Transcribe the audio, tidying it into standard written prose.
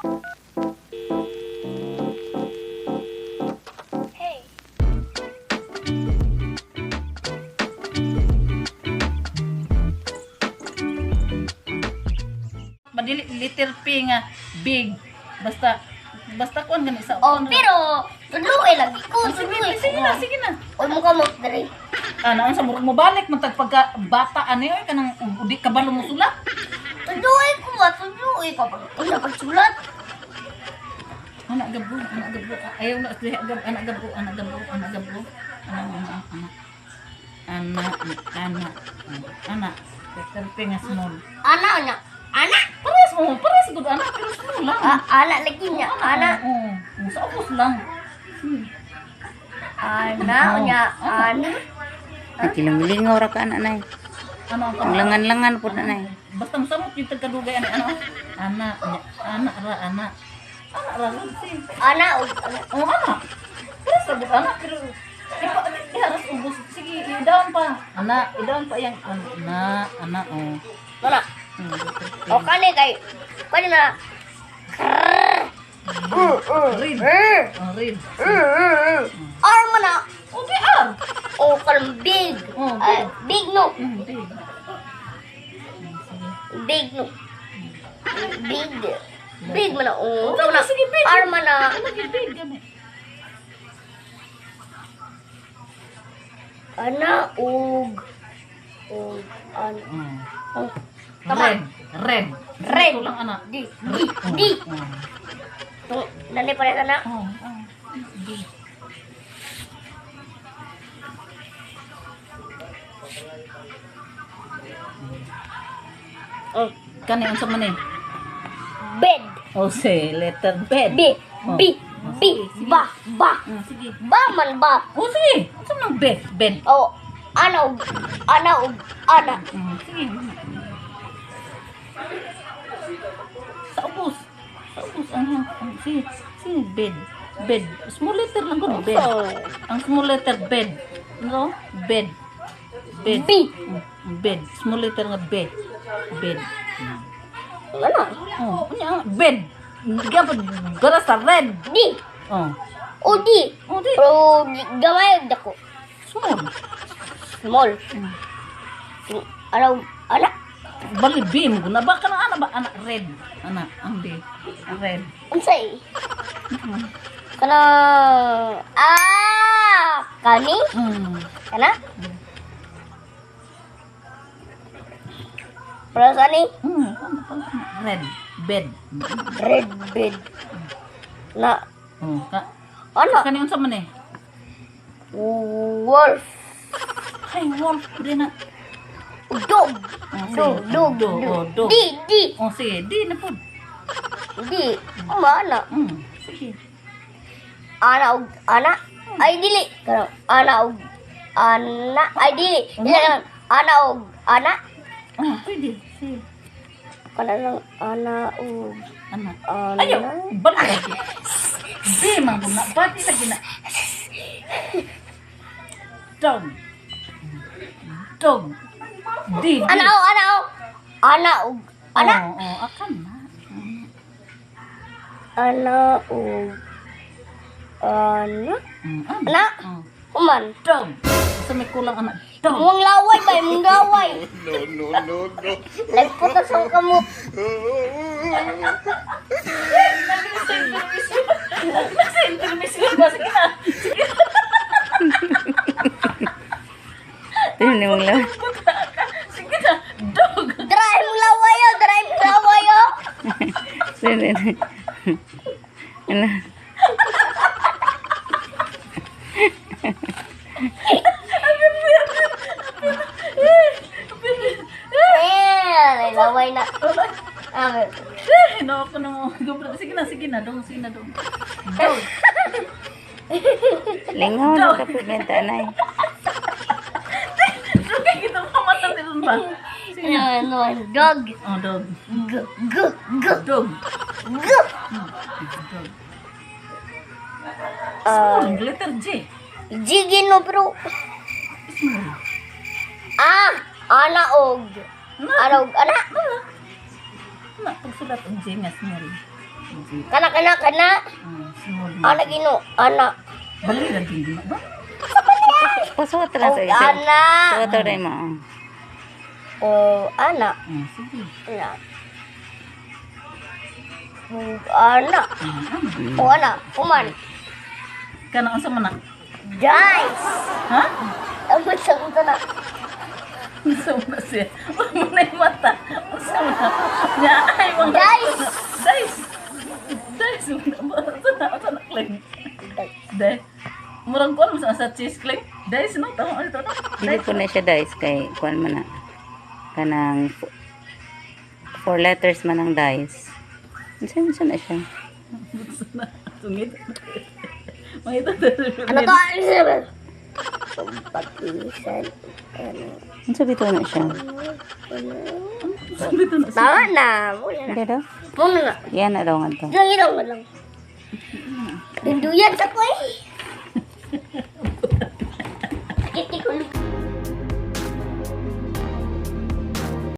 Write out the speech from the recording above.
Hey. Madili letter P nga big. Basta basta kuan gani sa Oh, pero tuloy lagi ko, Oh, sige, tuloy. sige na, sige na. Oy mo ka mo diri. Ana unsa murag mo balik man tag pagka bata ani oy kanang di kabalo mo sulat. Tuloy ko ba, tuloy ka pa. Unya pagsulat. Anak gabo, anak gabo. Ayaw na diha gab, anak gabo, anak gabo, anak gabo. Anak anak anak. Anak anak anak. Letter P nga small. Ana ana. Ana. Pares mo, pares gud anak pero small lang. Ah, ana lagi niya. Ana. Oo, oh, sa ubos lang. Ana unya ana. Nagkiling-lingaw ra ka ana nay. Ano ang Ang langan-langan pud na nay. Basta masamot yung tagkadugay ani ano. Ana, ana ra ana. Ana ra gud si. Ana og ana. Oh, ana. Pares ra gud ana pero ipa iharas ubos. Sige, i-down pa. Ana, i-down pa yang ana, ana oh. Wala. O kani kay kani na. Read. Oh, read. R man na. Okay, R. O kanang big. Oh, Ah, big. Big no. Big. Sige. Big no. Big. Big man na. Oh, O na. sige, big. R man na. Ano big gani? Ana og og ana. Oh, tama. Red. Red. Red. Ito lang ana. D D D. Tung nani pa na. Oh. D. Oh, Kani unsa man eh? Bed. Oh, say letter bed. B Oh. B B ba ba. Sige. Ba man ba. Oh, sige. Unsa man bed? Bed. Oh, ana og ana og ana. Sige. Sa ubos. Sa ubos ang ang sige. Sige, bed. Bed. Small letter lang gud bed. Oh. Ang small letter bed. No? Bed. Bed. B. Bed. Small letter nga B. Bed. Ano? Oh, unya ang bed. Gapod gara sa red. D. Oh. O D. Oh, di. Pero gamay dako. Small. Small. Ana og ana. Bali B mo guna ba kana ana ba ana red. Ana ang B. Red. Unsay? Kana ah kani? Kana? Pero sa ni? Ano, ano, red. Bed. Red bed. Na Oh, ka. ano? Kani unsa man eh? Wolf. Ay, wolf din na. Dog. Oh, sige. Dog, dog, Dog, oh, dog. dog. D, D, Oh, sige, di na pud. D. Uma, ana. Sige. Ana og ana. Ay dili. Kana ana og ana. Ay dili. Dili lang. Ana og ana. Oh, pwede. Sige. Kana lang ana og Ana. ana. Ayaw, balik lagi. Di man guna, pati lagi na. Dog. Dog. Di. Di. Ana og ana og ana og ana. Oh, akan na. Ana og ana. Ana. Ana. Oh. Kuman. Dog. Sa may kulang anak. Dog. Mong laway ba? Mong laway. No, no, no, no. Nagputas ang kamot. Nasa intermission ba? Sige na. Sige na. Tingnan mo lang. Sige na. Dog. Dry mong laway oh. Dry mong laway oh. Tingnan. Ano? Eh, laway na. Ah, Eh, no, ako na mo. Sige na, sige na. Dog, sige na, dog. Dog. Lingaw na ka pud na nay. Dog, kay kita mamata nila ba? Sige na. Ano, dog. Oh, dog. G, G, G, Dog. G. Dog. Small, letter J. G gino pero Small. ah, ana og ana og ana. Na, pagsulat ang J nga small. Kana kana kana. Small. Ana gino. Ana. Bali ra din ba? Pasuot ra Og sa isa. ana. Suot ra mo. Oh. O ana. Sige. Ana. Og ana. O ana. Uman. Kana unsa man na? Dice. Ha? Ang sa ko na. Unsa man na siya? Wa man na mata. Unsa man na? Nya ay mga Dice. Dice. Dice. Unsa na unsa na kling? Dice. Murag kuan sa sa cheese kling. Dice no tama ito no. Dili po na siya dice kay kuan man na. Kanang four letters man ang dice. Unsa unsa na siya? Unsa na sungit. Mangita Ano to? Pag-isan. Ano? Unsa bitaw na siya? Sungit na siya. Tama na. Muna na. Hindi daw. Muna na. Yan na daw nga to. Ilang ilang na lang. Dunduyan sa ko eh.